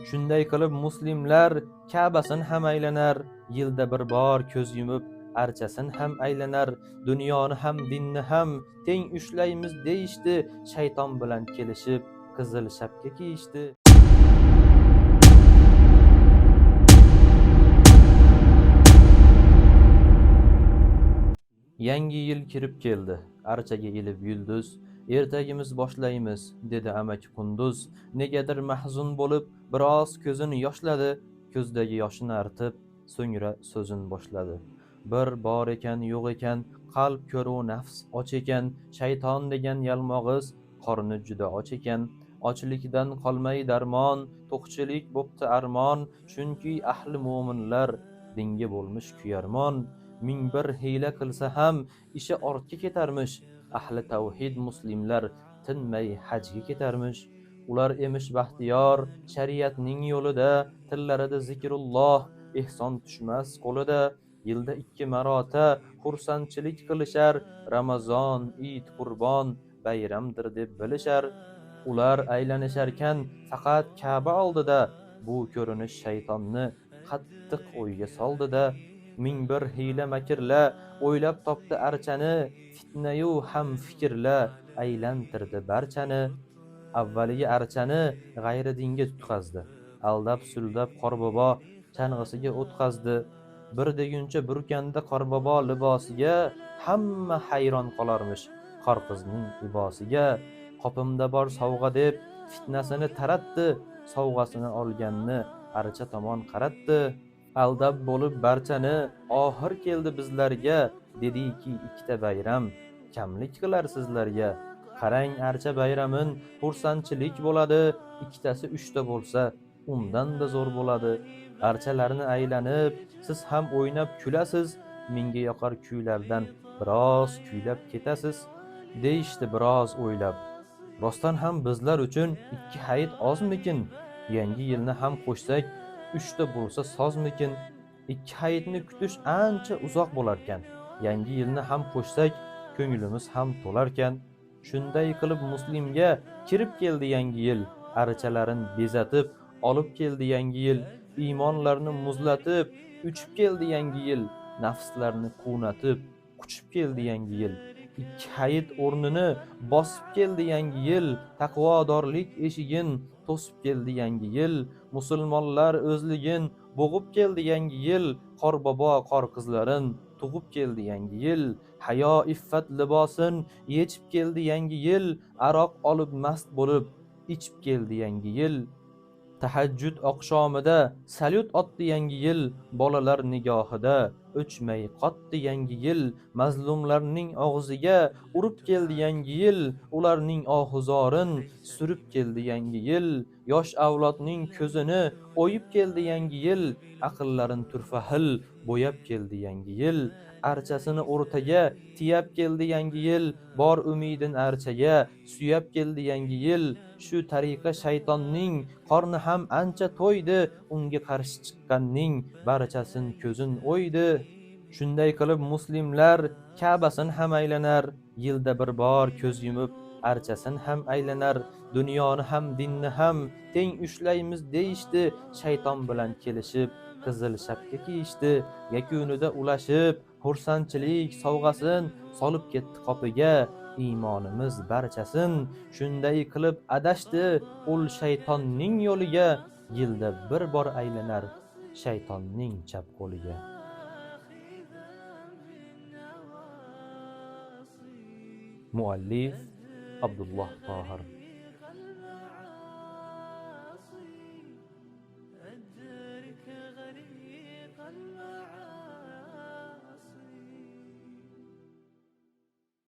Shunday qilib muslimlar Ka'basin ham aylanar, yilda bir bor ko'z yumib archasin ham aylanar, dunyoni ham dinni ham teng ushlaymiz deyishdi, shayton bilan kelishib qizil shapka kiyishdi. Yangi yil kirib keldi, archaga ilib yulduz, ertagimiz boshlaymiz, dedi amaki Qunduz. Negadir mahzun bo'lib, biroz ko'zini yoshladi, ko'zdagi yoshini artib, so'ngra so'zin boshladi. Bir bor ekan, yo'q ekan, qalb ko'ru nafs och ekan, shayton degan yalmog'iz qorni juda och ekan. Ochlikdan qolmay darmon, to'qchilik bo'pti armon, chunki ahli mo'minlar dinga bo'lmish kuyarmon. Ming bir hiyla qilsa ham ishi ortga ketarmish, ahli tavhid muslimlar tinmay hajga ketarmish. Ular emish baxtiyor shariatning yo'lida, tillarida zikrulloh, ehson tushmas qo'lida. Yilda 2 marota xursandchilik qilishar, Ramazon, Eid, Qurbon bayramdir deb bilishar. Ular aylanisharkan faqat Ka'ba oldida, bu ko'rinish shaytonni qattiq o'yga soldi-da. Ming bir hiyla makrla o'ylab topdi archani, fitnayu ham fikrla aylantirdi barchani. Avvaliga archani g'ayri dinga tutqazdi, aldab suldab Qorbobo chang'isiga o'tqazdi. Bir deguncha burkanda Qorbobo libosiga hamma hayron qolarmish qorqizning ibosiga. Qopimda bor sovg'a deb fitnasini taratdi, sovg'asini olganni archa tomon qaratdi. Aldab bo'lib barchani oxir keldi bizlarga, dediki ikkita bayram kamlik qilar sizlarga. Qarang archa bayramin xursandchilik bo'ladi, ikkitasi 3ta bo'lsa undan-da zo'r bo'ladi. Archalarni aylanib siz ham o'ynab kulasiz, menga yoqar kuylardan biroz kuylab ketasiz, deyishdi biroz o'ylab. Rostdan ham bizlar uchun 2 hayit ozmikin? Yangi yilni ham qo'shsak 3ta bo'lsa sozmikin? 2 hayitni kutish ancha uzoq bo'larkan, yangi yilni ham qo'shsak ko'nglimiz ham to'larkan. Shunday qilib muslimga kirib keldi yangi yil, archalarin bezatib olib keldi yangi yil, iymonlarni muzlatib uchib keldi yangi yil, nafslarni quvnatib quchib keldi yangi yil. 2 hayit o'rnini bosib keldi yangi yil, taqvodorlik eshigin to'sib keldi yangi yil, musulmonlar o'zligin bo'g'ib keldi yangi yil, Qorbobo qor qizlarin tug'ib keldi yangi yil, hayo iffat libosin yechib keldi yangi yil, aroq olib mast bo'lib ichib keldi yangi yil. Tahajjud oqshomida salyut otdi yangi yil, bolalar nigohida o'chmay qotdi yangi yil, mazlumlarning og'ziga urib keldi yangi yil, ularning ohuzorin surib keldi yangi yil, yosh avlodning ko'zini o'yib keldi yangi yil, aqllarin turfa xil bo'yab keldi yangi yil, archasini o'rtaga tiyab keldi yangi yil, bor umidin archaga suyab keldi yangi yil. Shu tariqa shaytonning qorni ham ancha to'ydi, unga qarshi chiqqanning barchasin ko'zin o'ydi. Shunday qilib muslimlar Ka'basin ham aylanar, yilda bir bor ko'z yumib archasin ham aylanar, dunyoni ham dinni ham teng ushlaymiz deyishdi, shayton bilan kelishib qizil shapka kiyishdi. Yakunida ulashib xursandchilik sovg'asin solib ketdi qopiga iymonimiz barchasin. Shunday qilib adashdi ul shaytonning yo'liga, yilda bir bor aylanar shaytonning chap qo'liga. Muallif Abdulloh Tohir.